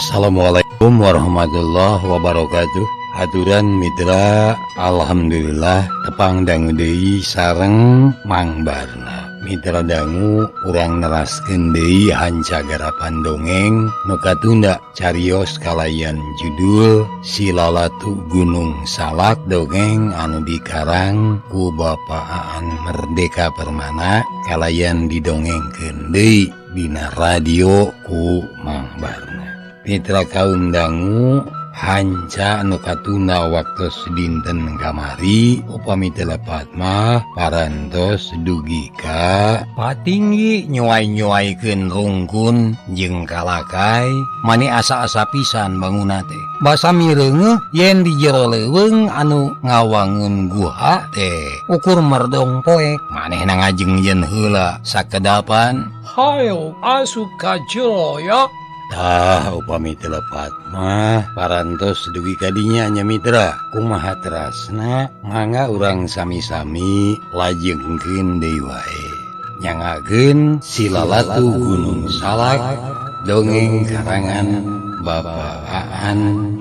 Assalamualaikum warahmatullahi wabarakatuh. Aturan mitra, alhamdulillah tepang dangu deui sareng Mang Barna. Mitra dangu urang neraskeun deui hancagarapan dongeng nu katunda carios kalayan judul Silalatu Gunung Salak, dongeng anu dikarang ku Bapak Aan Merdeka Permana kalayan didongengkeun deui dina radio ku Mang Barna. Mitra kaum dangu hanca anu katunda waktos dinten kamari upami teu lepat mah parantos dugi ka patinggi nyuai-nyuaikeun rungkun jeung kalakai mani asa-asa pisan bangunna teh basa mireungeuh yen di jero leuweung anu ngawangun guha teh ukur merdong poek manehna ngajengjeun heula sakedapan hayo asup ka jero ya. Tah upami teu lepat mah parantos dugi kadinya nya mitra kumaha terasna mangga urang sami-sami lajengkeun deui wae nyangakeun Silalatu Gunung Salak dongeng karangan Bapak Aan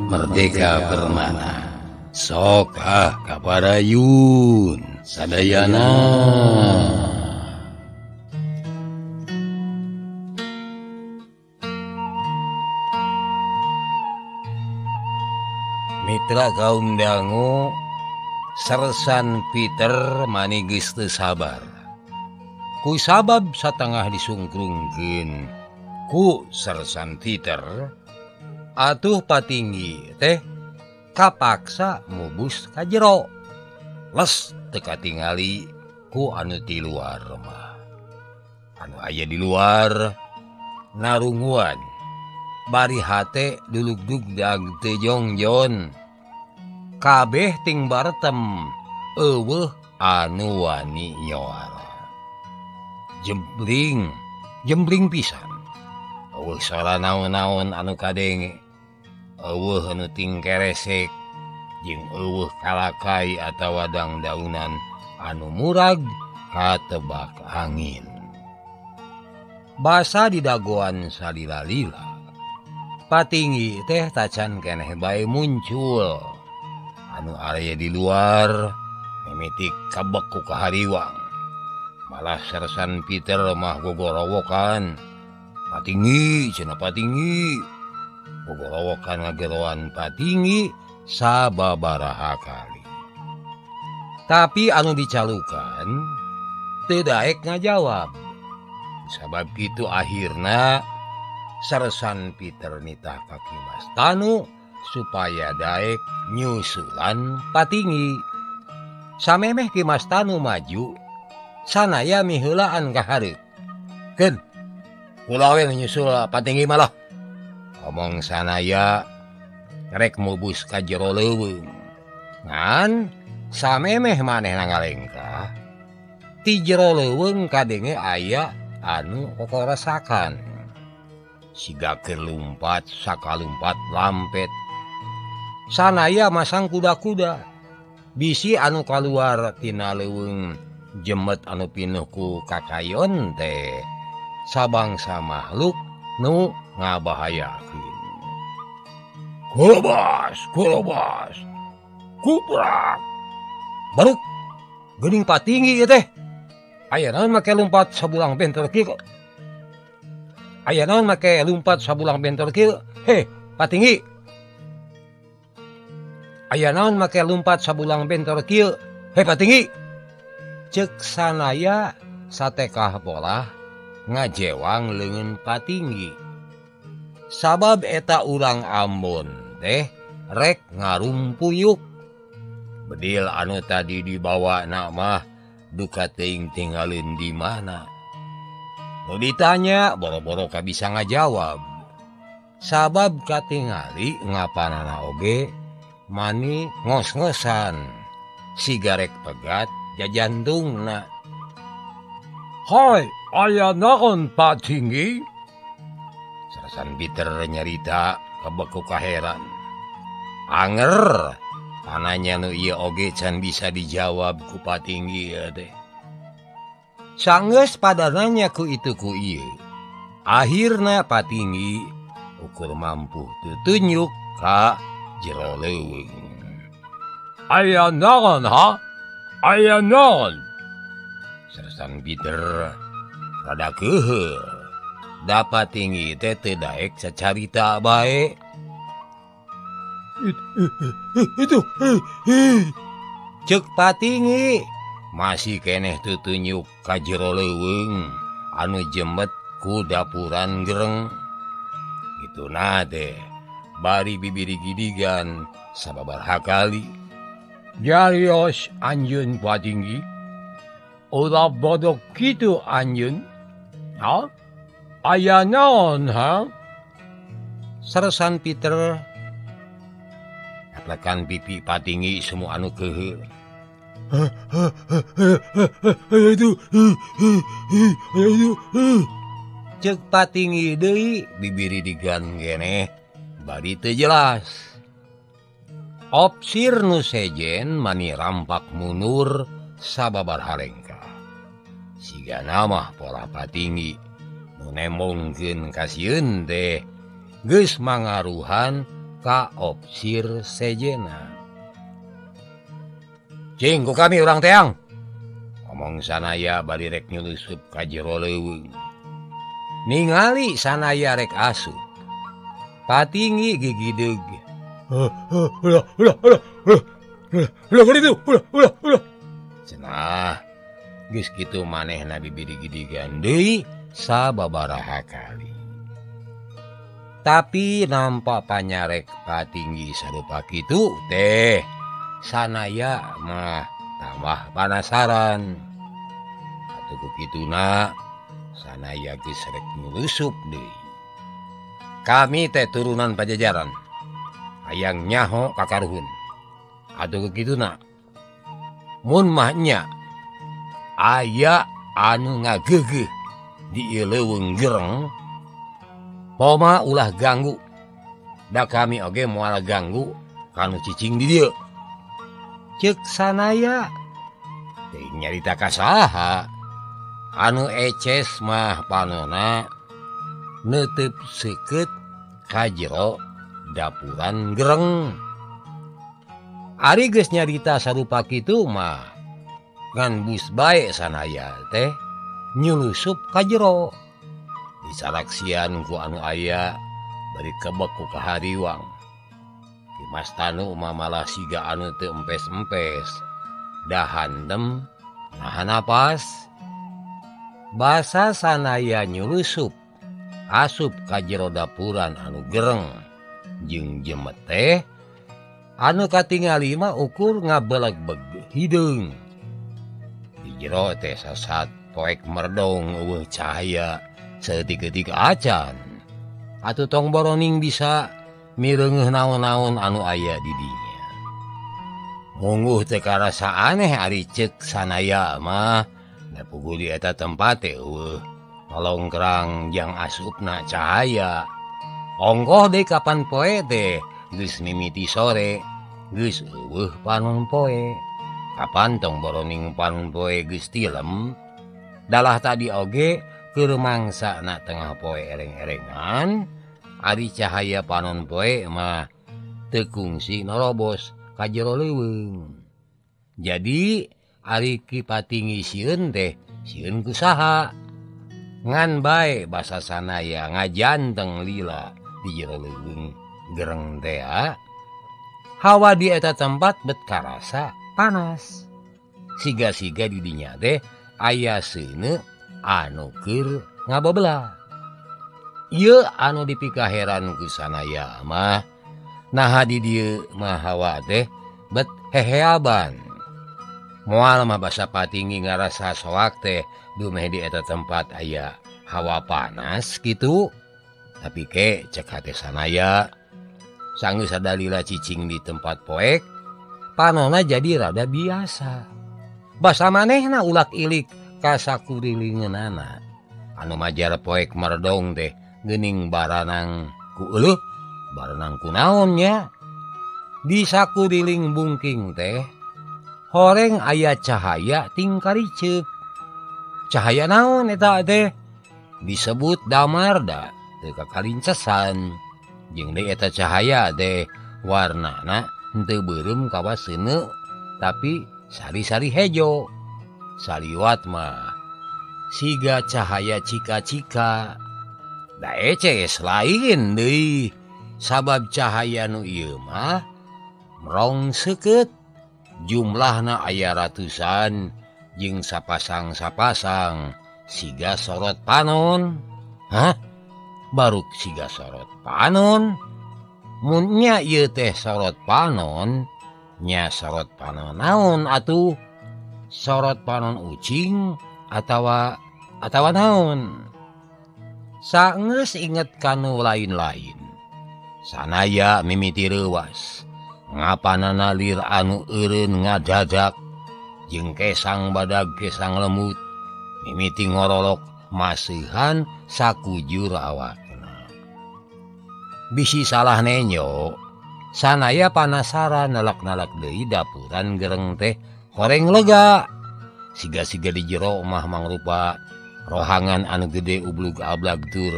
Merdeka Permana. Sok ah kaparayun sadayana. Mitra kaum dangu Sersan Peter mani geus teu sabar. Ku sabab satengah disungkrungkeun ku Sersan Peter atuh patinggi teh kapaksa mubus ka jero. Les teu katingali ku anu ti luar mah. Anu aya di luar narunguan bari hate dulugdug dag teu jongjon. Kabeh ting bartem eueuh anu wani nyoara. Jembling, jembling pisan. Eueuh sora naon-naon anu kadenge. Eueuh anu ting keresek jeung eueuh kalakai atawa dangdaunan anu murag katebak angin. Basa di dagoan salila-lila. Patinggi teh tacan keneh bae muncul. Anu aya di luar mimitik kabek ku kahariwang. Malah Sersan Peter mah gogorowokan. Patinggi cenah patinggi. Gogorowokan ngageroan patinggi sababaraha kali. Tapi anu dicalukan teu daek ngajawab. Sabab kitu akhirna Sersan Peter nitah ka Ki Mas Tanu supaya daek nyusulan patinggi. Samemeh Ki Mas Tanu maju, sanaya miheulaan ka hareup. Keun, kula we nyusul patinggi malah. Omong sanaya rek mubus ka jero leuweung. Ngan samemeh manehna ngalengkah, ti jero leuweung kadenge aya anu kokoresakan. Siga keur lumpat sakalumpat lampet. Sanaya masang kuda-kuda. Bisi anu kaluar tina leuweung jemet anu pinuh ku kakayon teh sabangsa makhluk nu ngabahayakeun. Kulobas, kulobas. Kuprak. Baruk geuning patinggi ieu teh. Aya naon make lumpat sabulang bentor kieu? Aya naon make lumpat sabulang bentor kieu? Heh, patinggi. Aya naon make lumpat sabulang bentor kieu? Heh, patinggi. Ceuk sanaya satekah polah ngajewang leungeun patinggi. Sabab eta urang Ambon teh rek ngarumpuyuk. Bedil anu tadi dibawa na mah duka teuing tinggalin di mana. Nu ditanya boro-boro ka bisa ngajawab. Sabab katingali ngapanana oge mani ngos-ngosan sigarek pegat jajantungna. Hai, aya naon patinggi? Sersan Peter nyarita kebeku kaheran. Anger pananya nu ieu oge can bisa dijawab ku patinggi ieu teh. Sanggeus padananya ku itu ku ieu. Akhirna patinggi Ukur mampu tutunyuk ka jero leuweung. Aya naon ha? Aya naon? Sersan Peter rada keuheuh. Dapat tinggi teh teu daek sacarita bae. Itu cek patinggi masih keneh tutunyuk ka jero leuweung anu jembet ku dapuran gereng. Itu na teh bari bibiri gidigan sababaraha kali. Jarios anjeun patinggi. Ulah bodoh kitu anjeun. Ha? Aya naon ha? Sersan Peter aplekan pipi patinggi semua anu keuheuh. Itu cek patinggi deui bibiri digan keneh bari teu jelas. Opsir nu sejen mani rampak mundur sababaraha lengkah. Sigana mah pola patinggi nu nemongkeun kasieun teh geus mangaruhan ka opsir sejena. Cing ku kami urang teang. Omong sanaya bari rek nyulusup ka jero leuweung. Ningali sanaya rek asup. Patinggi gigideg. Cenah geus kitu manehna bibiri gidigan deui sababaraha kali. Tapi nampak panyarek patinggi sarupa kitu teh sanaya mah tambah panasaran. Atuh ku kituna sanaya geus rek nyulusup deui. Kami teh turunan Pajajaran. Hayang nyaho ka karuhun. Atuh ku kituna mun mah nya aya anu ngageugeuh di ieu leuweung gereng, poma ulah ganggu. Da kami oge moal ganggu kanu cicing di dieu. Ceuk sanaya teh nyarita ka saha? Anu eces mah panona neuteup seukeut ka jero dapuran gereng. Ari geus nyarita sarupa kitu mah ngan bus bae sanaya teh nyulusup ka jero. Disalaksian ku anu aya bari kebek ku kahariwang. Ki Mas Tanu mah malah siga anu teu empes-empes. Dahandem nahan napas. Basa sanaya nyulusup asup ka jero dapuran anu gereng jeung jemet teh anu katingali mah ukur ngabeleg-beg hideung. Di jero teh sasat poek merdong eueuh cahaya saeutik-eutik acan. Atuh tong boroning bisa mireungeuh naon-naon anu aya di dinya. Mungguh teh karasa aneh ari ceuk sanaya mah. Da puguh di eta tempat teh eueuh ngalongkrang jang asupna cahaya. Ongkoh deui kapan poe teh geus mimiti sore, geus eueuh panon poe. Kapan tong boroning panon poe geus tilem. Dalah tadi oge keur mangsa na tengah poe ereng-erengan, ari cahaya panon poe mah teu kungsi norobos ka jero leuweung. Jadi ari Ki Patinggi sieun teh sieun ku saha? Ngan bae basa sanaya ngajanteng lila di jero leuweung gereng teh. Hawa di eta tempat bet karasa panas. Siga-siga di dinya teh aya seuneu anu keur ngabebelah. Ieu anu dipikaheran ku sanaya mah naha di dieu mah hawa teh bet heheaban. Moal mah basa patinggi ngarasa soak teh dumeh di eta tempat aya hawa panas kitu. Tapi ke cek hate sanaya sanggeus sadalila cicing di tempat poek panona jadi rada biasa. Basa manehna ulak ilik ka sakurilingeunana. Anu majar poek merdong teh geuning baranang ku euleuh baranang ku naon nya. Di sakuriling bungking teh horeng aya cahaya tingkariceuk. Cahaya naon eta teh? Disebut damarda teu kakalincesan. Jeung deui eta cahaya teh warnana henteu beureum kawas seuneu tapi sari-sari hejo. Saliwat mah siga cahaya cika-cika. Da eces lain deui sabab cahaya nu ieu mah merong seukeut jumlahna aya ratusan jeung sapasang-sapasang siga sorot panon. Hah? Baruk siga sorot panon? Mun nya ieu teh sorot panon, nya sorot panon naon atuh? Sorot panon ucing atawa naon? Saenggeus inget kanu lain-lain. Sanaya mimiti reuwas, ngapanana lir anu eureun ngadadak jeung kesang badag kesang lemut mimiti ngorolok masihan sakujur awakna. Bisi salah nenyo, sanaya panasaran nalak-nalak deui dapuran gereng teh horeng lega. Siga-siga di jero mah mangrupa rohangan anu gede ublug ablag tur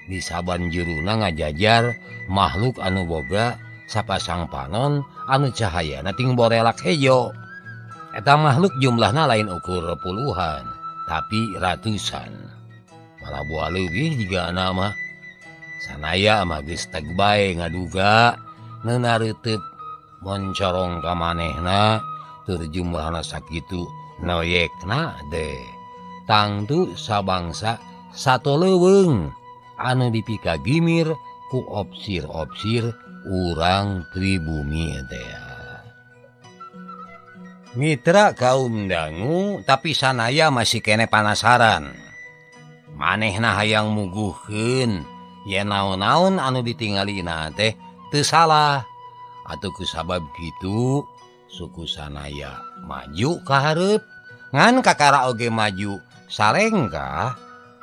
di saban juruna ngajajar makhluk anu boga sapasang panon anu cahayana ting borelak hejo. Eta makhluk jumlahna lain ukur puluhan tapi ratusan. Malah buah leuwih jigana mah. Sanaya mah geus teg bae ngaduga neuna reuteub moncorong ka manehna tur jumlahna sakitu noyekna deh. Tangtu sabangsa sato leuweung anu dipikagimir ku opsir-opsir urang pribumi teh. Mitra kaum dangu tapi sanaya masih kene panasaran. Manehna hayang muguhkeun yen naon-naon anu ditingalina teh teu salah. Atuh kusabab kitu suku sanaya maju ka hareup ngan kakara oge maju salengkah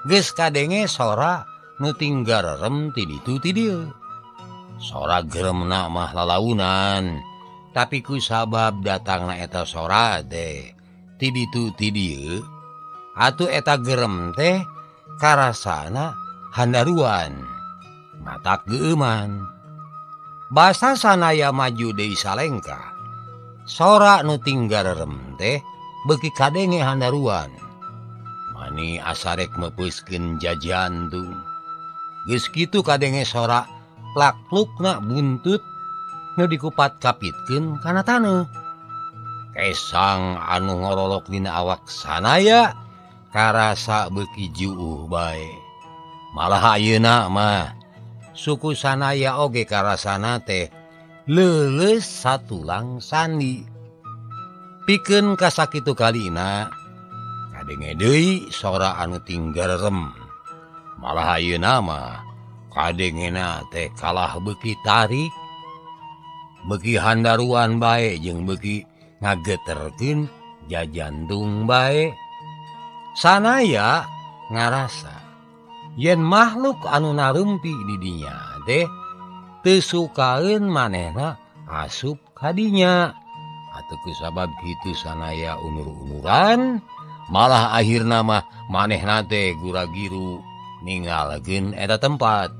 geus kadenge sora nu tinggarerem ti ditu ti dieu. Sora geremna mah lalaunan tapi ku sabab datangna eta sora teh ti ditu ti dieu atuh eta gerem teh karasana handaruan matak geueuman. Basa sanaya maju deui salengkah sora nu tinggarerem teh beuki kadenge handaruan. Mani asarek meupeuskeun jajantung. Geus kitu kadenge sora plak-plukna buntut nu dikupat kapitkeun kana taneuh. Kesang anu ngorolok dina awak sanaya karasa beuki juuh bae. Malah ayeuna mah suku sanaya oge karasana teh leuleus satulang sandi. Pikeun kasakitu kalina kadenge deui sora anu tinggarerem. Malah ayeuna mah kadengena teh kalah beuki tarik, beuki handaruan bae jeung beuki ngageterkeun jajantung bae. Sanaya ngarasa yen makhluk anu narumpi di dinya teh teu sukaeun manehna asup ka dinya. Atuh kusabab kitu sanaya unur-unuran, malah akhirna mah manehna teh gura-giru ninggalkeun eta tempat.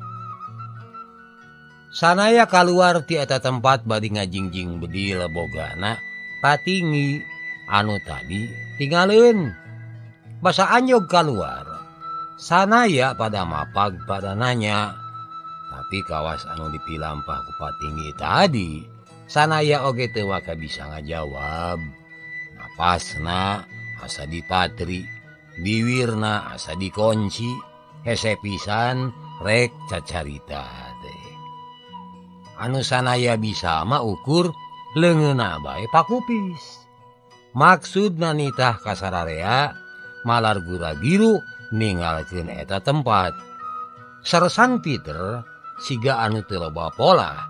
Sanaya kaluar ti eta tempat bari ngajingjing bedil bogana patingi anu tadi tinggalin. Basa anjog kaluar, sanaya pada mapag pada nanya. Tapi kawas anu dipilampah ku patingi tadi, sanaya oge teu waka bisa ngajawab. Napasna asa dipatri, biwirna asa dikunci, hese pisan rek cacarita teh. Anu sanaya bisa mah ukur leungeunna bae pakupis. Maksudna nitah kasararea malar gura-giru ninggalkeun eta tempat. Sersan Peter siga anu teu loba pola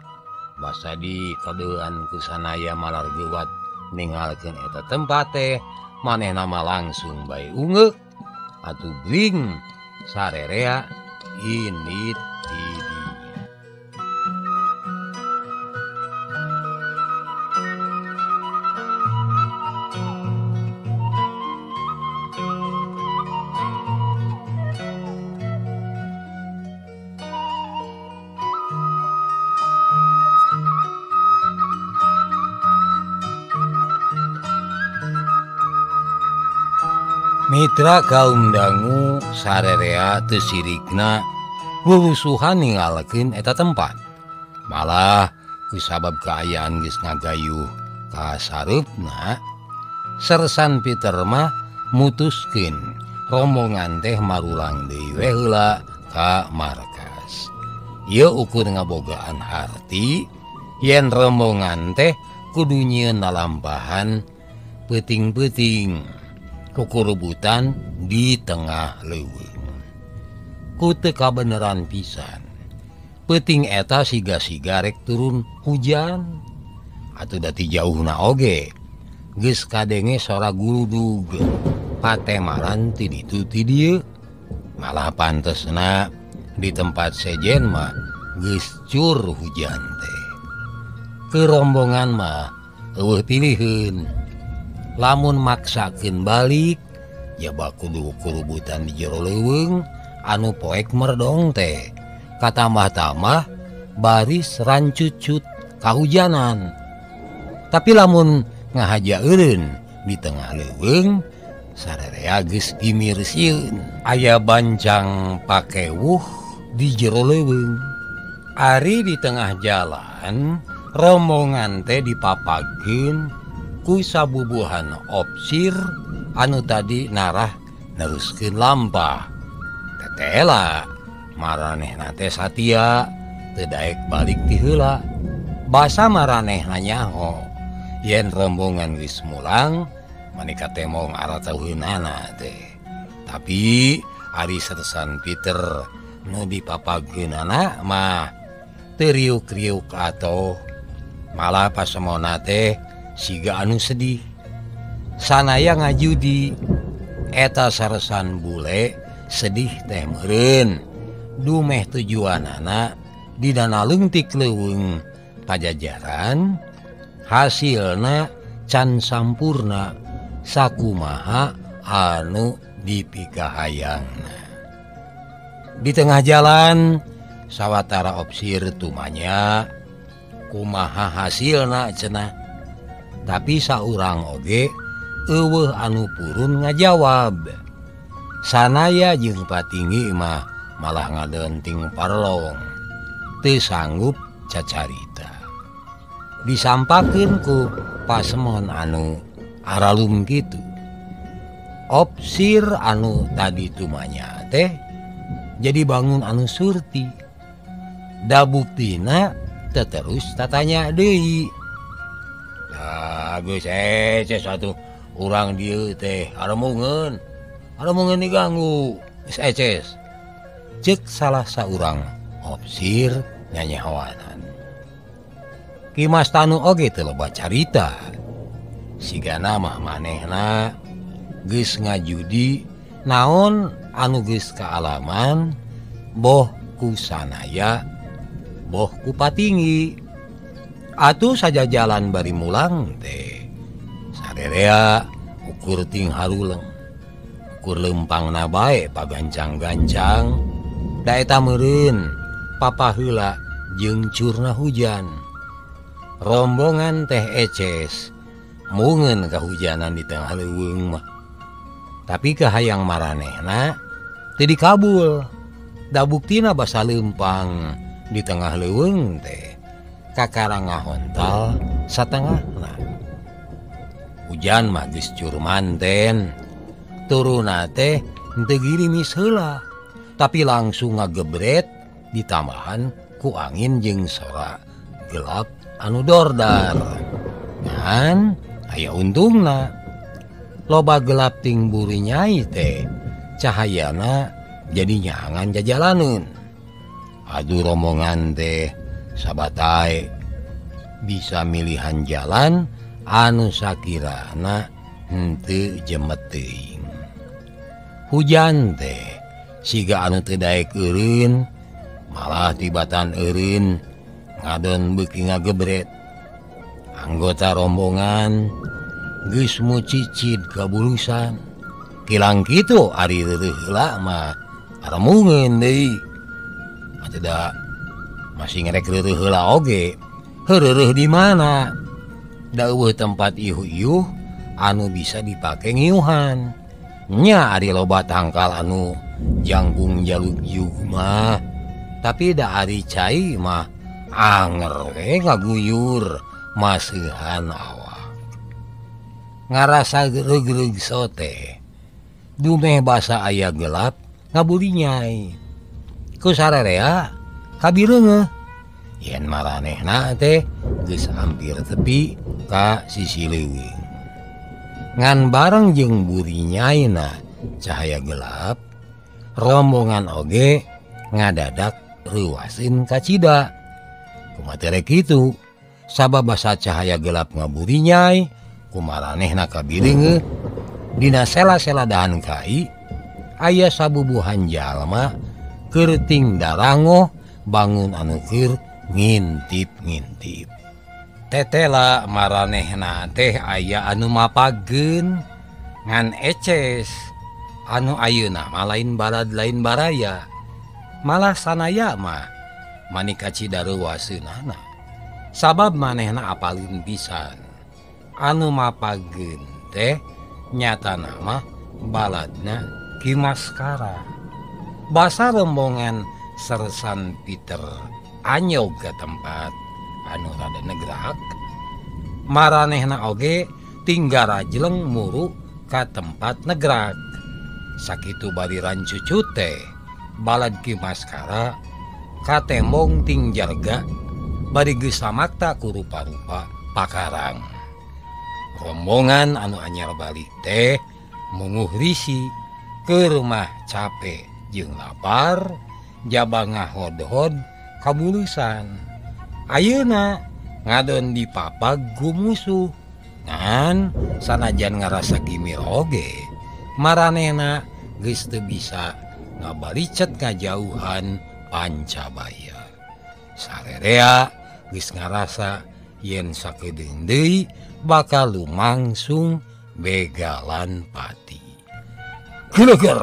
basa di kadeuan ku sanaya malar geuwat ninggalkeun eta tempat teh manehna mah langsung bae ungeuk atuh gring sarerea indit di dinya. Mitra kaum dangu sarerea teu sirikna wurusuhan ninggalkeun eta tempat. Malah kusabab kaayaan geus ngagayuh ka sareupna, Sersan Peter mah mutuskeun rombongan teh marulang deui we heula ka markas. Ieu ukur ngabogaan harti yen rombongan teh kudu nyieun lalampahan peuting-peuting kukurubutan di tengah leuweung. Ku teu kabeneran pisan. Peuting eta siga-siga rek turun hujan. Atuh da ti jauhna oge geus kadenge sora gurudug patemaran ti ditu ti dieu. Malah pantesna di tempat sejen mah geus cur hujan teh. Ke rombongan mah eueuh piliheun. Lamun maksakeun balik jaba kudu kurubutan di jero leuweung anu poek merdong teh. Katamah-tamah baris rancucut kahujanan. Tapi lamun ngahaja eureun di tengah leuweung sarerea geus gimir sieun. Aya bancang pakewuh di jero leuweung. Ari di tengah jalan rombongan teh dipapageun ku sabubuhan opsir anu tadi narah neruskeun lampah. Tetela maranehna teh satia teu daek balik ti heula. Basa maranehna nyaho yen rombongan geus mulang maneka temong arateuheunana teh. Tapi ari Sersan Peter nu dipapageunana mah teu riuk-riuk atoh. Malah pasemona teh siga anu sedih. Sanaya ngajudi eta Sersan bule sedih teh meureun. Dumeh tujuanana dina leungtik leuweung Pajajaran hasilna can sampurna sakumaha anu dipikahayangna. Di tengah jalan sawatara opsir tumanya kumaha hasilna cenah. Tapi saurang oge eueuh anu purun ngajawab. Sanaya jeung patinggi mah malah ngadenting parlong. Teu sanggup cacarita. Disampakeun ku pasemon anu aralum kitu. Opsir anu tadi tumanya teh jadi bangun anu surti. Da buktina terus tatanya deui. Ah, geus eces atuh urang dieu teh aremungeun. Aremungeun diganggu. Geus eces. Ceuk salah saurang opsir nyanyahoanan. Ki Mas Tanu oge teu loba carita. Sigana mah manehna geus ngajudi naon anu geus kaalaman boh ku sanaya boh ku patinggi. Atuh saja jalan bari mulang teh sarerea ukur ting haruleng ukur lempangna bae pagancang-gancang da eta meureun papaheula jeung curna hujan. Rombongan teh eces mungeun kahujanan di tengah leuweung mah. Tapi kahayang maranehna teu dikabul. Da buktina basa lempang di tengah leuweung teh kakara ngahontal satengahna. Hujan mah geus cur manten. Turuna teh henteu girimis heula, tapi langsung ngagebret ditambahan ku angin jeung sora gelap anu dordar. Ngan aya untungna. Loba gelap ting buri nyai teh cahayana jadi nyangan jajalaneun. Aduh rombongan teh sabatai bisa milihan jalan anu sakirana henteu jemet teuing. Hujan teh siga anu teu daek eureun, malah tibatan eureun ngadon beuki ngagebret. Anggota rombongan geus mucicid kabulusan. Kilang kitu ari reureuh heula mah aremungeun deui. Atuh da masih ngerek reureuh heula oge. Heureureuh di mana? Da eueuh tempat iuh-iuh anu bisa dipake ngiuhan. Nya ari loba tangkal anu jangkung jaluk yug mah, tapi da ari cai mah anger we ngaguyur masihan awak. Ngarasa reug-reug sote dumeh basa aya gelap ngaburinyai. Ku sararea kabireungeuh yen maranehna teh geus hampir tepi ka sisi leuweung. Ngan bareng jeung burinyaina cahaya gelap, rombongan oge ngadadak reuaseun kacida. Kumaha teh rek kitu? Sabab basa cahaya gelap ngaburinyai, kumaranehna kabireungeuh dina sela-sela dahan kai aya sabubuhan jalma keur ting darangoh bangun anu keur ngintip-ngintip. Tetela maranehna teh aya anu mapageun ngan eces anu ayeuna mah lain balad lain baraya, malah sanaya mah mani kacida reuaseunana. Sabab manehna apaleun pisan anu mapageun teh nyatana mah baladna Ki Maskara. Basa rombongan Sersan Peter anyog ka tempat anu rada negrak, maranehna oge tinggara jeleng muru ka tempat negrak. Sakitu bari rancucut teh balad Ki Maskara katembong ting jarga bari geus samakta ku rupa-rupa pakarang. Rombongan anu anyar balik teh munguh risi ke rumah capek jeung lapar jaba ngahod-hod kabulusan. Ayeuna ngadon dipapag ku musuh. Ngan sanajan ngarasa gimir oge maranehna geus teu bisa ngabalicet ngajauhan Pancabaya. Sarerea geus ngarasa yen sakedeung deui bakal lumangsung begalan pati. Geleger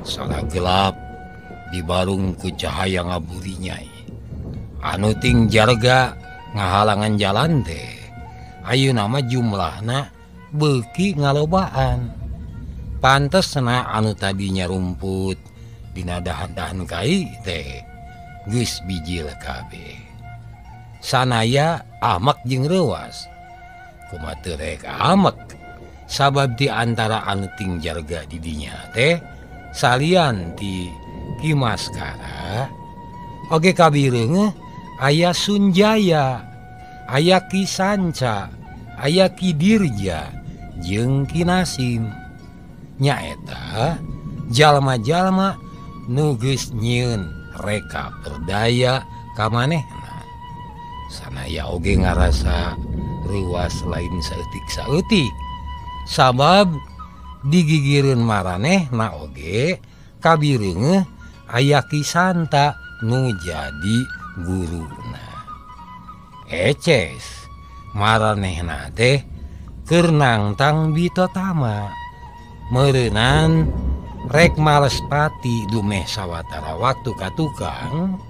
sora gelap dibarung ku cahaya ngaburinyai. Anu ting jarga ngahalangan jalan teh ayeuna mah jumlahna beuki ngalobaan. Pantesna anu tadinya rumput dina dahan-dahan kai teh geus bijil kabeh. Sanaya amak jeung reuas. Kumaha teu rek amek sabab di antara anu ting jarga di dinya teh salian ti Ki Maskara oge kabireungeuh aya Sunjaya, aya Ki Sanca, aya Ki Dirja jeung Ki Nasim. Nyaeta jalma-jalma nu geus nyieun reka berdaya ka manehna. Sanaya oge ngarasa reuas lain saeutik-saeutik sabab digigireun maranehna oge kabireungeuh aya Ki Santa nu jadi guruna. Eces maranehna teh keur nangtang bitotama meureunan rek males pati dumeh sawatara waktu ka tukang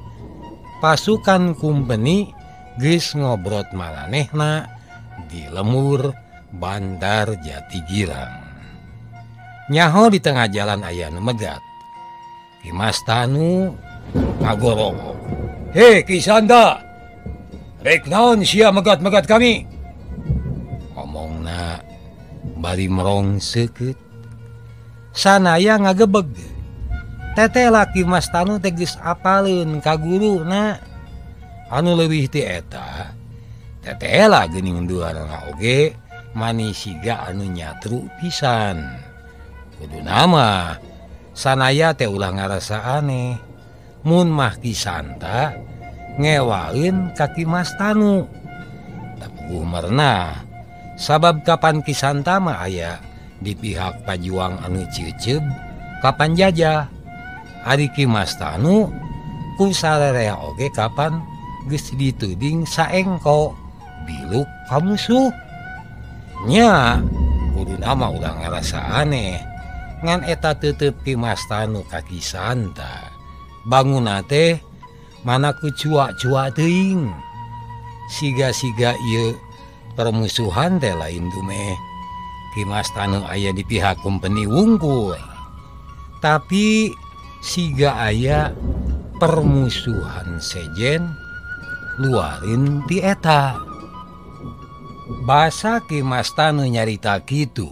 pasukan kumpeni geus ngobrot maranehna di lemur Bandar Jati Girang. Nyaho di tengah jalan aya nu megat. Ki Mastanu ngagorowok. "Hei Ki Santa, rek naon sia megat-megat kami?" Omongna bari merong seukeut. Sanaya ngagebeg. Teteh Ki Mastanu teh geus apaleun ka guruna. Anu leuwih ti eta, teteh geuning duanana oge mani siga anu nyatru pisan. Kuduna mah sanaya teh ulah ngarasa aneh mun mah Ki Santa ngewaeun ka Ki Mastanu. Tapuguh merenah sabab kapan Ki Santa mah aya di pihak pajuang anu ceuceub kapan jajah. Ari Ki Mastanu ku sarerea oge kapan geus dituding saengko biluk ka musuh. Nya kuduna mah ulah ngarasa aneh ngan eta tetep Ki Mastanu ka Ki Santa. Bangunna teh mana ku cuak-cuak teuing. Siga-siga ieu permusuhan teh lain dumeh Ki Ki Mas Tanu aya di pihak kumpeni wungkul. Tapi siga aya permusuhan sejen luarin ti eta. Basa Ki Mas Tanu nyarita kitu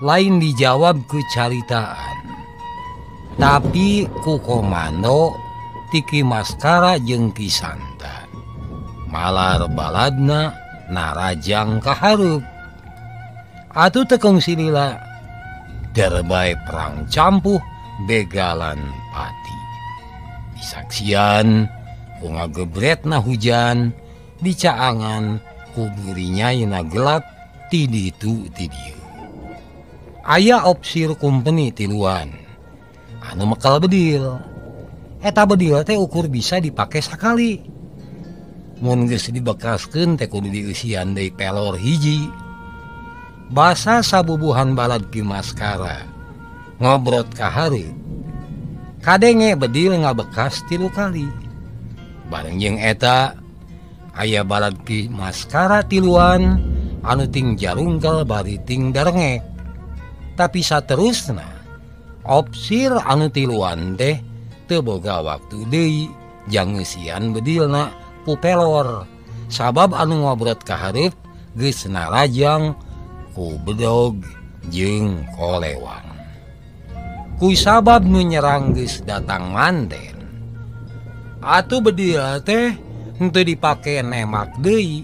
lain dijawab ku caritaan, tapi ku komando ti Ki Maskara jeung Ki Santa. Malar baladna narajang kahareup. Atuh tekong silila derbae perang campuh begalan pati. Disaksian ku ngagebretna hujan, dicaangan ku burinyayna gelap ti ditu ti dieu. Aya opsir kumpeni tiluan anu mekal bedil. Eta bedil teh ukur bisa dipake sakali. Mun geus dibekaskeun teh kudu dieusian deui pelor hiji. Basa sabubuhan balad Ki Maskara ngobrot ka hareup. Kadenge bedil ngabekas 3 kali. Bareng jeung eta aya balad Ki Maskara tiluan anu ting jarungkel bari ting darengek. Tapi saterusna opsir anu tiluan teh teu boga waktu deui jang ngeusian bedilna ku pelor. Sabab anu ngobrot ka hareup geus narajang ku bedog jeung kolewang. Ku sabab nu nyerang geus datang manten. Atuh bedil teh henteu dipake nemak deui,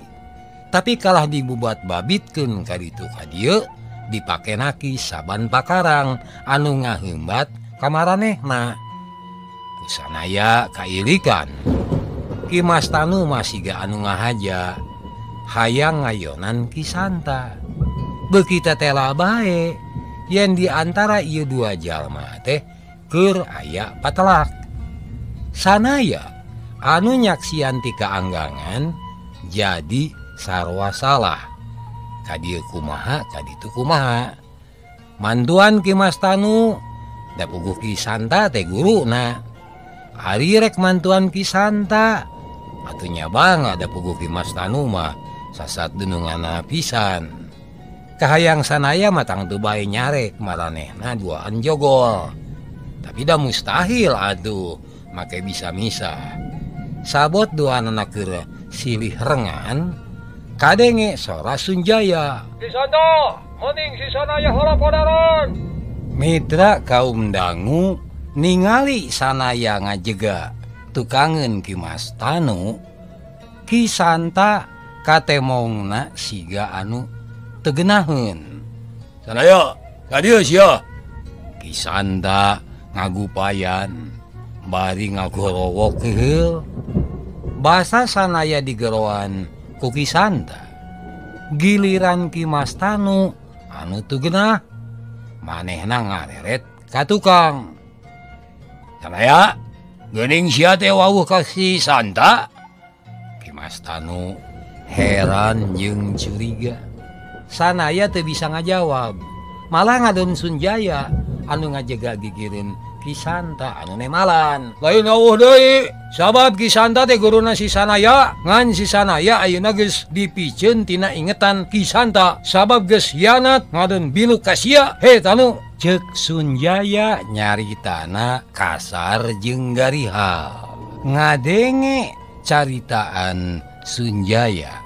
tapi kalah dibubat babitkeun ka ditu ka dieu dipake naki saban pakarang anu ngaheumbat kamaranehna. Ku sanaya kailikan Ki Mas Tanu masiga anu ngahaja hayang ngayonan Ki Santa. Beuki tetela bae yen di antara ieu dua jalma teh keur aya patelak. Sanaya anu nyaksian ti kaanggangan jadi sarwa salah. Ka dieu kumaha ka ditu kumaha. Mantuan Ki Mas Tanu da puguh Ki Santa teh guruna. Ari rek mantuan Ki Santa atuh nya bang ada puguh Ki Mas Tanu mah sasat dununganna pisan. Kahayang sanaya mah tangtu bae nyarek maranehna duaan jogol. Tapi da mustahil atuh make bisa-misa. Sabot duanana keur silih rengan kadenge sora Sunjaya. Ki Santa, mening si Sanaya horopodaran. Mitra kaum dangu ningali Sanaya ngajega tukangeun Ki Mas Tanu. Ki Santa katemongna siga anu tegenaheun. Sanaya, ka dieu sia. Ki Santa ngagupayan bari ngagorowok heuheul. Basa Sanaya digeroan ku Ki Santa. Giliran Ki Mas Tanu anu teu geunah, manehna ngareret ka tukang. Sanaya, geuning sia teh wawuh ka si Santa. Ki Mas Tanu heran jeung curiga. Sanaya teu bisa ngajawab, malah ngadon Sunjaya anu ngajega gigireun Ki Santa anu nemalan. Lain awuh deui, sabab Ki Santa teh guruna si Sanaya, ngan si Sanaya ayeuna geus dipiceun tina ingetan Ki Santa sabab geus hianat ngadon biluk ka sia. He Tanu, ceuk Sunjaya nyaritana kasar jeung garihal. Ngadenge caritaan Sunjaya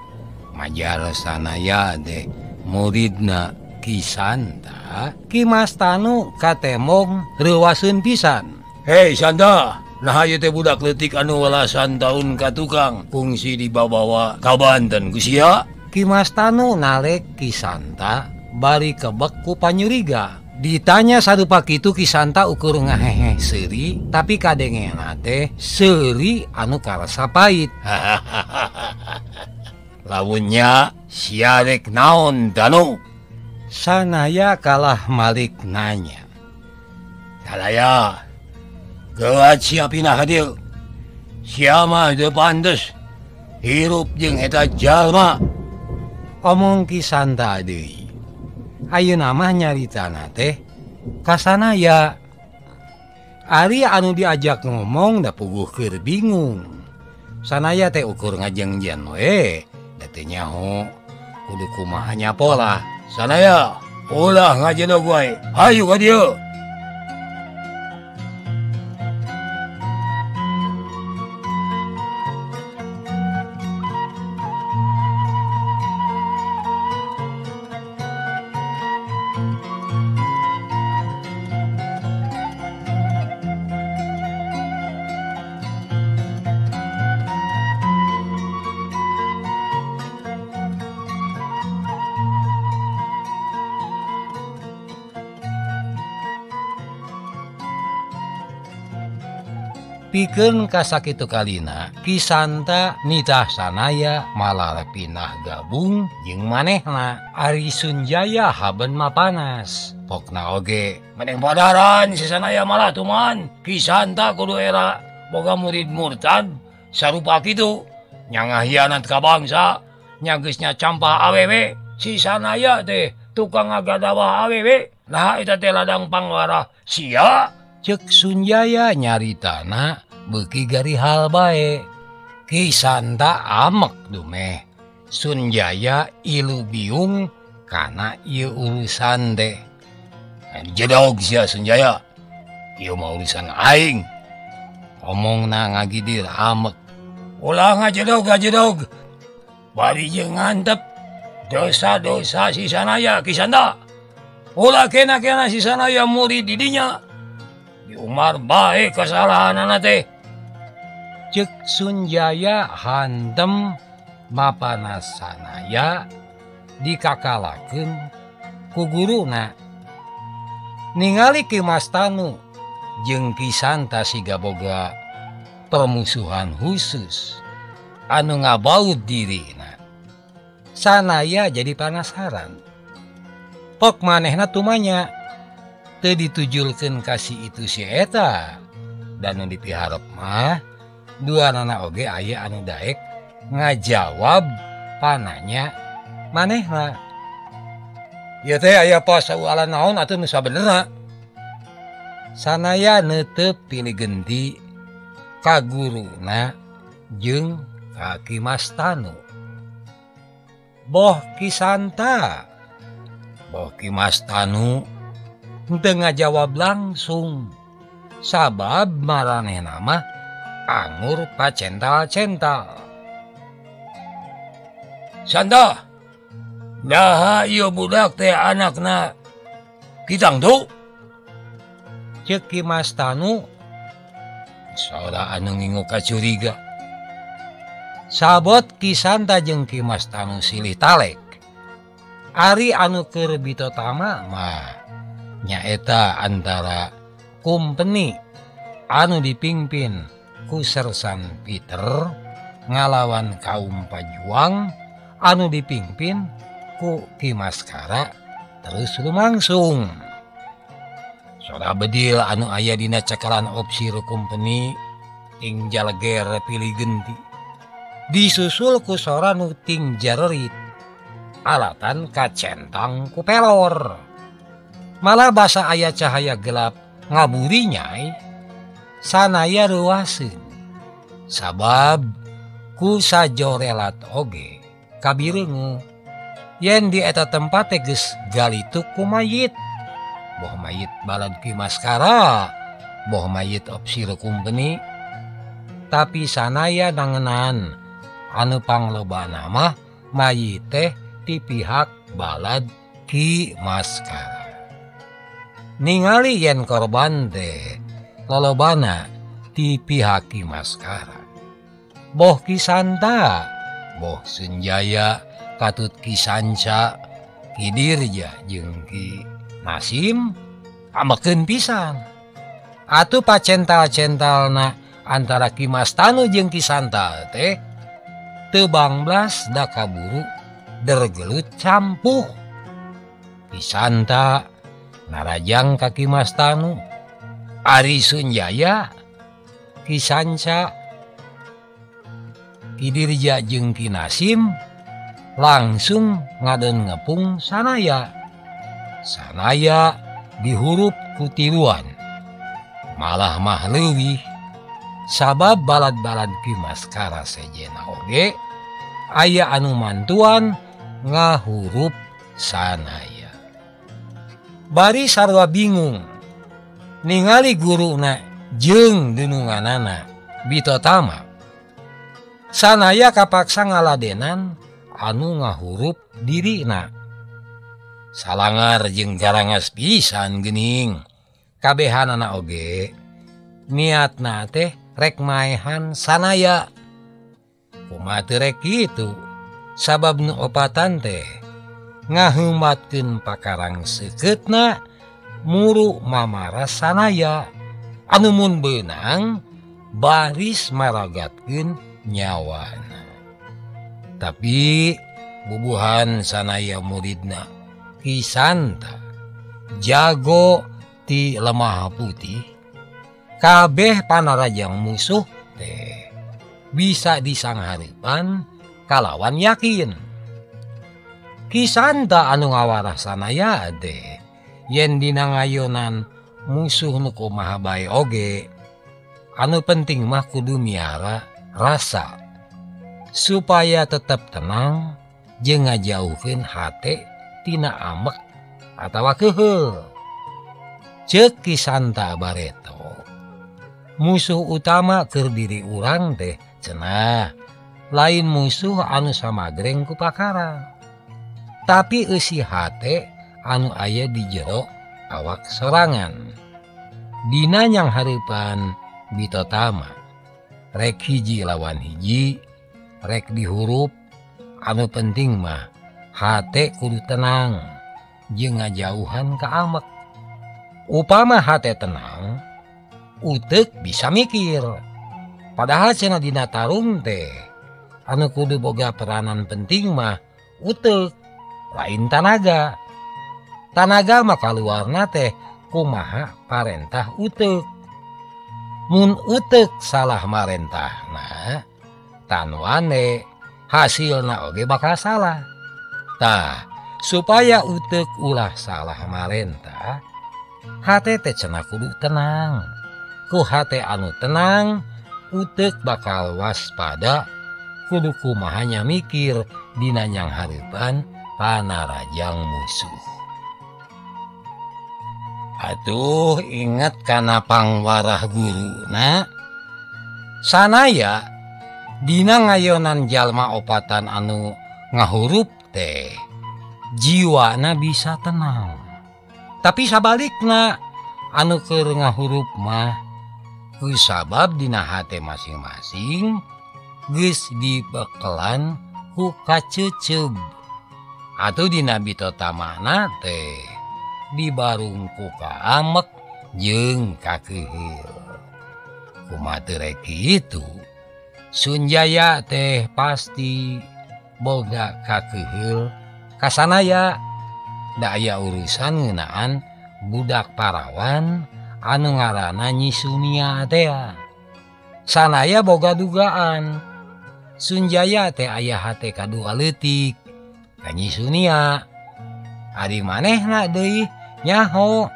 majar Sanaya teh muridna Ki Santa. Ki Mas Tanu katemong reuwaseun pisan. Hei Santa, nah ieu teh budak leutik anu walasan taun ka tukang kungsi dibawa ka Banten ku sia. Ki Mas Tanu nalek Ki Santa bari kebek ku panyuriga. Ditanya sarupa kitu Ki Santa ukur ngahehe seuri, tapi kadengena teh seuri anu karasa pait. Lamunnya sia rek naon Tanu? Sanaya kalah malik nanya. Sanaya, geuat sia pindah ka dieu. Sia mah teu pantes hirup jeung eta jalma. Omong Ki Santa deui. Ayeuna mah nyaritana teh ka Sanaya. Ari anu diajak ngomong da puguh keur bingung. Sanaya teh ukur ngajengjen we, da teu nyaho kudu kumaha nyapolah. Sanaya ulah ngajedog wae. Hayu ka dieu. Pikeun kasakitu kalina Ki Santa nitah Sanaya malah pinah gabung jeung manehna. Ari Sunjaya haben mapanas. Pokna oge meneng padaran si Sanaya malah tuman. Ki Santa kudu era boga murid murtad sarupa kitu nya ngahianat ka bangsa nya geus nya campah awewe. Si Sanaya teh tukang ngagadawah awewe. Nah eta teh ladang pangwarah sia. Cek Sunjaya nyaritana beuki garihal bae. Ki Santa amek dumeh. Sunjaya ilu biung kana ieu urusan teh. Jedog sia Sunjaya. Ieu mah urusan aing. Omongna ngagidir amek. Ulah ngajedog ngajedog. Bari jeung ngantep dosa-dosa si Sanaya Ki Santa. Ulah kena-kena si Sanaya murid di dinya. Umar bae kesalahanana teh. Cek Sunjaya hantem mapanas Sanaya dikakalakeun ku guruna. Ningali Ki Mas Tanu jeung Ki Santa siga boga permusuhan khusus anu ngabaut dirina. Sanaya jadi panasaran. Pok manehna tumanya teu ditujulkeun ka si itu si eta. Dan nu dipiharep mah duanana oge aya anu daek ngajawab pananya manehna. Ieu teh aya pasaualan naon atuh nu sabenerna. Sanaya neuteup pilih genti ka guruna jeung ka Ki Mas Tanu. Boh Ki Santa, boh Ki Mas Tanu teu ngajawab langsung sabab maranehna mah angur pacental-cental. Santa, naha ieu budak teh anakna Ki Tangtu? Ceuk Ki Mas Tanu sora anu ngingu kacuriga. Sabot Ki Santa jeung Ki Mas Tanu silih talek. Ari anu keur bitotama mah nyaeta antara kumpeni anu dipimpin ku Sersan Peter ngalawan kaum pajuang anu dipimpin ku Ki Maskara terus lumangsung. Sora bedil anu aya dina cekalan opsir kumpeni ting jaleger pilih genti disusul ku sora nu ting jarerit alatan kacentang ku pelor. Malah basa aya cahaya gelap ngaburi nyai. Sanaya ruaseun sabab ku sajorelat oge kabireungu yen di eta tempat teh geus galituk ku mayit. Boh mayit balad Ki Maskara, boh mayit opsir kumpeni. Tapi sanaya nangenan anu panglobana mah mayit teh ti pihak balad Ki Maskara. Ningali yen korban teh lolobana ti pihak Ki Maskara. Boh Ki Santa, boh Sunjaya, katut Ki Sanca, Ki Dirja jeung Ki Nasim amekeun pisan. Atuh pacental-centalna antara Ki Mas Tanu jeung Ki Santa teh teu bangblas da kaburu dergelut campuh. Ki Santa narajang ka Ki Mas Tanu, Ari Sunjaya, Ki Sanca, Ki Dirja jeung Ki Nasim langsung ngadon ngepung Sanaya. Sanaya dihurup ku tiluan. Malah mah leuwih sabab balad-balad Ki Maskara sejena oge aya anu mantuan ngahurup Sanaya. Bari sarua bingung ningali guruna jeung dununganana Bitotama. Sanaya kapaksa ngaladenan anu ngahurup dirina. Salangar jeung garangas pisan geuning. Kabehanana oge niatna teh rek maehan Sanaya. Kumaha teu rek kitu? Sabab nu opatan teh ngaheumatkeun pakarang seukeutna muru mamara Sanaya anu mun beunang baris maragatkeun nyawana. Tapi bubuhan Sanaya muridna Ki Santa jago ti lemah putih kabeh panarajang musuh teh bisa disanghareupan kalawan yakin. Ki Santa anu ngawarah Sanaya teh yen dina ngayonan musuh nu kumaha bae oge anu penting mah kudu miara rasa supaya tetep tenang jeung ngajauhkeun hate tina amek atawa keuheul. Ceuk Ki Santa bareto musuh utama keur diri urang teh cenah lain musuh anu samagreng ku pakarang, tapi eusi hate anu aya di jero awak sorangan. Dina nyang hareupan Bitotama rek hiji lawan hiji rek dihurup anu penting mah hate kudu tenang jeung ngajauhan ka amek. Upama hate tenang uteuk bisa mikir. Padahal cenah dina tarung teh anu kudu boga peranan penting mah uteuk lain tanaga. Tanaga mah kaluarna teh kumaha parentah uteuk. Mun uteuk salah marentahna tanwane hasilna oge bakal salah. Tah supaya uteuk ulah salah marentah hate teh cenah kudu tenang. Ku hate anu tenang uteuk bakal waspada kudu kumahanya mikir dina nyang hareupan panarajang musuh. Atuh inget kana pangwarah guruna Sanaya dina ngayonan jalma opatan anu ngahurup teh jiwana bisa tenang. Tapi sabalikna anu keur ngahurup mah kusabab dina hate masing-masing geus dibekelan ku kaceuceub. Atuh dina bitotamana teh dibarung ku kaamek jeung kakeuheul. Kumaha teu rek kitu? Sunjaya teh pasti boga kakeuheul ka Sanaya. Da aya urusan ngeunaan budak parawan anu ngaranna Nyi Sunia teh. Sanaya boga dugaan Sunjaya teh aya hate kadua leutik ka Nyi Sunia. Ari manehna deui nyaho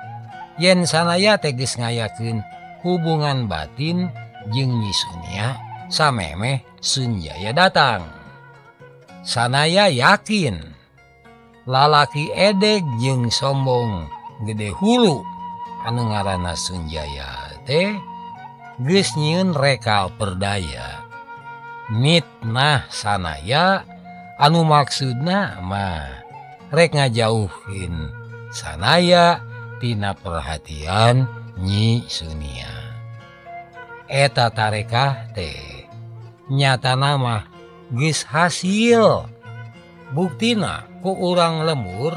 yen Sanaya teh geus ngayakeun hubungan batin jeung Nyi Sunia samemeh Sunjaya datang. Sanaya yakin lalaki edeg jeung sombong gede hulu anu ngaranna Sunjaya teh geus nyieun reka perdaya mitnah Sanaya anu maksudna mah rek ngajauhin Sanaya tina perhatian Nyi Sunia. Eta tarekah teh nyatana mah geus hasil. Buktina ku urang lemur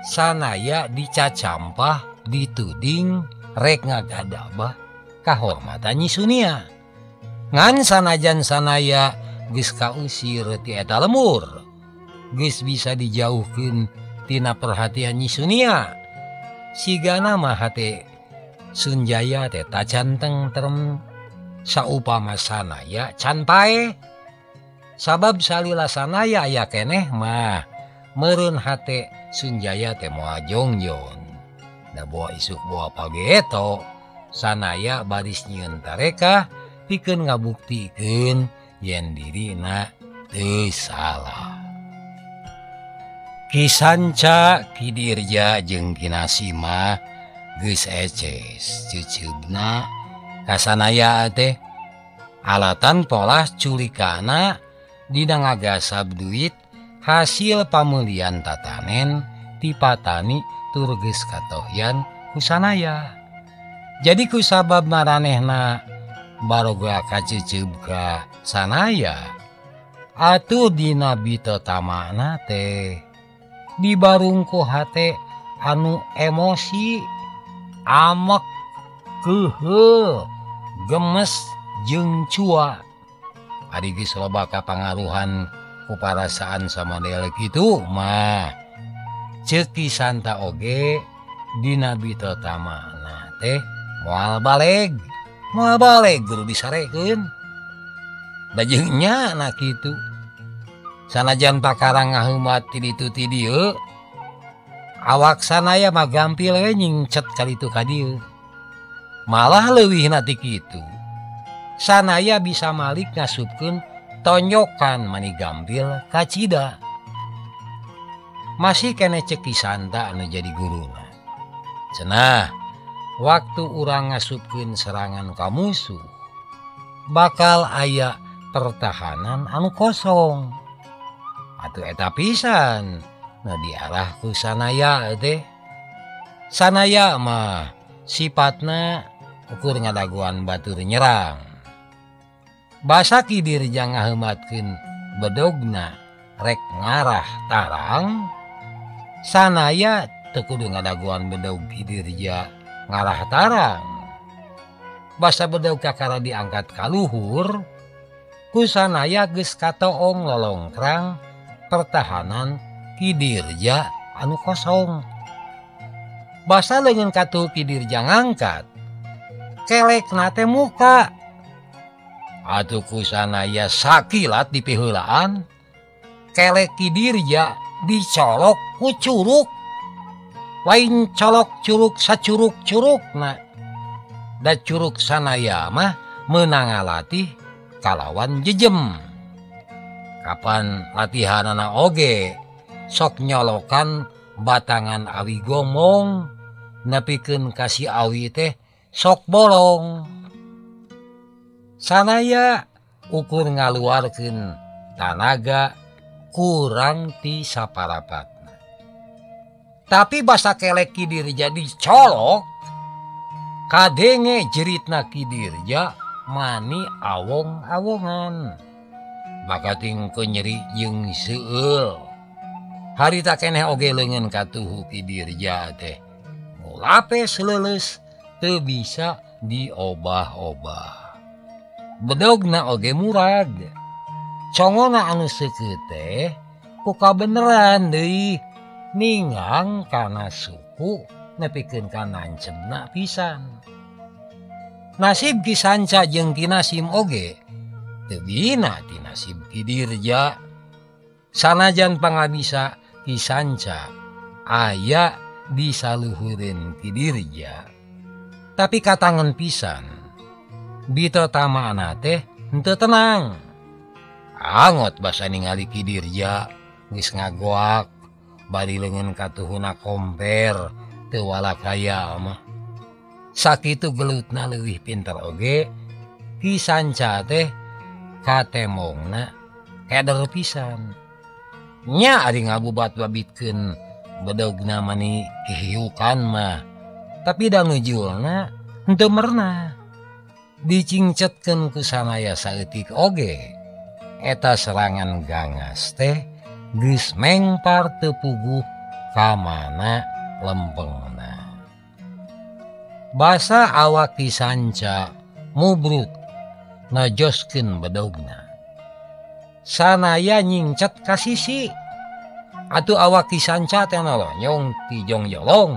Sanaya dicacampah dituding rek ngagadabah kahormatan Nyi Sunia. Ngan sanajan Sanaya geus kausir ti eta lemur, geus bisa dijauhkeun tina perhatian Nyi Sunia. Sigana mah hate Sunjaya teh tacan tentrem saupama Sanaya can paeh. Sabab salila Sanaya aya keneh mah meureun hate Sunjaya teh moal jongjon. Da boa isuk boa pageto Sanaya baris nyieun tarekah pikeun ngabuktikeun yen dirina teu salah. Ki Sanca Ki Dirja jeung Ki Nasimah geus eces ceuceubna ka Sanaya teh alatan polah culikana dina ngagasab duit hasil pamulian tatanen ti patani tur geus katohyan ku Sanaya. Jadi ku sabab maranehna baroga kaceuceub ka Sanaya atuh dina bitotamana teh dibarungku hate anu emosi amek keuheul gemes jeung cua. Ari geus loba kapangaruhan ku parasaan samadel kitu mah ceuk Ki Santa oge dina bitotamana teh moal baleg guru disarekeun. Da jeung nya na kitu sanajan pakara ngaheumat ti ditu ti dieu awak Sanaya mah gampil we nyingcet ka ditu ka dieu. Malah leuwihna ti kitu Sanaya bisa malik ngasupkeun tonyokan mani gampil kacida. Masih keneh ceuk Ki Santa anu jadi guruna. Cenah waktu urang ngasupkeun serangan ka musuh bakal aya pertahanan anu kosong. Atuh eta pisan nu diarah ku Sanaya teh. Sanaya mah sifatna ukur ngadagoan batur nyerang. Basa Ki Dirja ngaheumatkeun bedogna rek ngarah tarang, Sanaya teu kudu ngadagoan bedog Ki Dirja ngarah tarang. Basa bedog kakara diangkat ka luhur, ku Sanaya geus katoong lolongkrang pertahanan Ki Dirja anu kosong. Basa leungeun katuhu Ki Dirja ngangkat, kelekna teh muka. Atuh ku Sanaya sakilat dipiheulaan, kelek Ki Dirja dicolok ku curuk. Lain colok curuk sacuruk-curukna. Da curuk Sanaya mah meunang ngalatih kalawan jejem. Kapan latihanana oge sok nyolokan batangan awi gomong nepikeun ka si awi teh sok bolong. Sanaya ukur ngaluarkeun tanaga kurang ti saparapatna. Tapi basa kelek Ki Dirja dicolok, kadenge jeritna Ki Dirja mani awong-awongan. Bakating ku nyeri jeung seueul. Harita keneh oge leungeun katuhu Ki Dirja teh ngulapes leuleus teu bisa diobah-obah. Bedogna oge murag. Congona anu seukeut teh ku kabeneran deui ningang kana suku nepikeun ka nancebna pisan. Nasib Ki Sanca jeung Ki Nasim oge teu bina ti nasib Ki Dirja. Sanajan pangabisa Ki Sanca aya di saluhureun Ki Dirja, tapi katangen pisan bitotamana teh henteu tenang. Angot basa ningali Ki Dirja geus ngagoak bari leungeun katuhuna komper teu walakaya mah. Sakitu gelutna leuwih pinter oge Ki Sanca teh katemongna keder pisan. Nya ari ngabubat-babitkeun bedogna mani hihiukan mah, tapi da nujulna henteu merenah. Dicingcetkeun ku Sanaya saeutik oge eta serangan gangas teh geus mengpar teu puguh ka mana lempengna. Basa awak Ki Sanca mubruk najoskeun bedogna. Sanaya nyingcet ka sisi. Atuh awak Ki Sanca teh nolonyong ti jongjolong.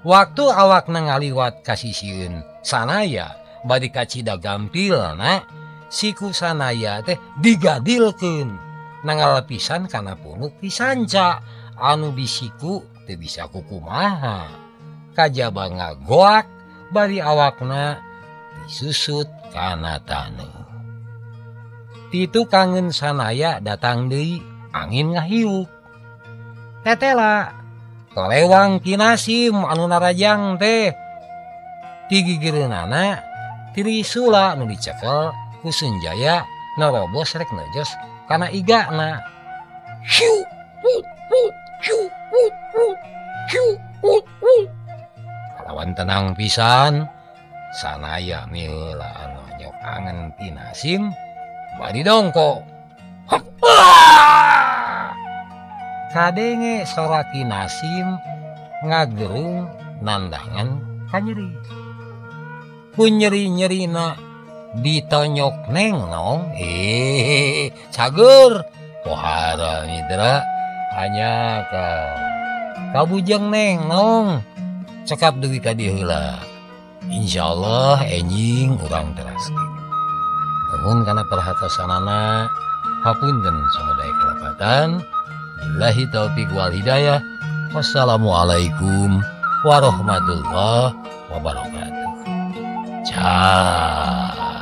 Waktu awakna ngaliwat ka sisieun Sanaya bari kacida gampilna, siku Sanaya teh digadilkeun nangal pisan kana punuk Ki Sanca anu bisiku teu bisa kukumaha. Kajaba ngagoak bari awakna disusut kana taneuh. Titu kangen Sanaya datang deui angin ngahiuk. Tetela kalewang Ki Nasim anu narajang teh ti gigireunana Trisula nu dicekel ku Sunjaya narobos rek nejos kana igana. Hiu hut hut hiu hut hut hiu hut hut. Kalawan tenang pisan sanaya miheula anu nyok angen Ki Nasim bari dongko. Kadenge sora Ki Nasim ngagerung nandangan kanyeri. Ku nyeri-nyerina ditonyok Neng Nong, cager pohara mitra hanya ka kabujeng Neng Nong cekap dugi ka dieu heula. Insyaallah enjing urang teraskeun. Nuhun kana perhatosanana, hapunten samudaya kalepatan. Billahi taufik wal hidayah. Wassalamualaikum warahmatullahi wabarakatuh. Ciao.